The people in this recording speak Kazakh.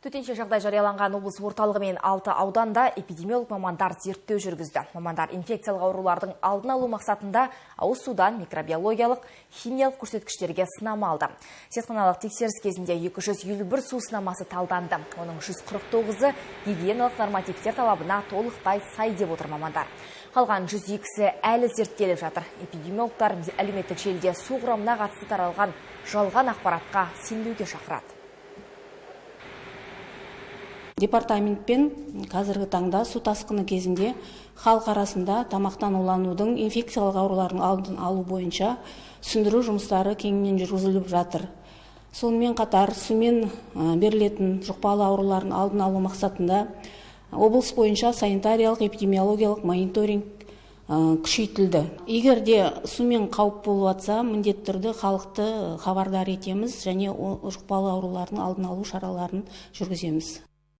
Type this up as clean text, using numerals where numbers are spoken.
Төтенше жағдай жарияланған облыс орталығы мен 6 ауданда эпидемиолог мамандар зерттеу жүргізді. Мамандар инфекциялық аурулардың алдын алу мақсатында ауыз судан микробиологиялық, химиялық көрсеткіштерге сынама алды. Зертханалық тексеріс кезінде 251 су сынамасы талданды. Оның 149-ы гигиеналық нормативтер талабына толықтай сай деп отыр мамандар. Қалған 102-сі әлі зерттеліп жатыр. Эпидемиологтар әлеуметтік желіде су құрамына қатысты таралған жалған ақпаратқа сенбеуге шақырады. Департаментпен қазіргі таңда су тасқыны кезінде халық арасында тамақтан уланудың инфекциялық аурулардың алдын алу бойынша түсіндіру жұмыстары кеңінен жүргізіліп жатыр. Сонымен қатар сумен берілетін жұқпалы аурулардың алдын алу мақсатында облыс бойынша санитариялық эпидемиологиялық мониторинг күшейтілді. Егер де сумен қауіп болып жатса, міндетті түрде халықты хабардар етеміз және жұқпалы аурулардың алдын алу шараларын жүргіземіз.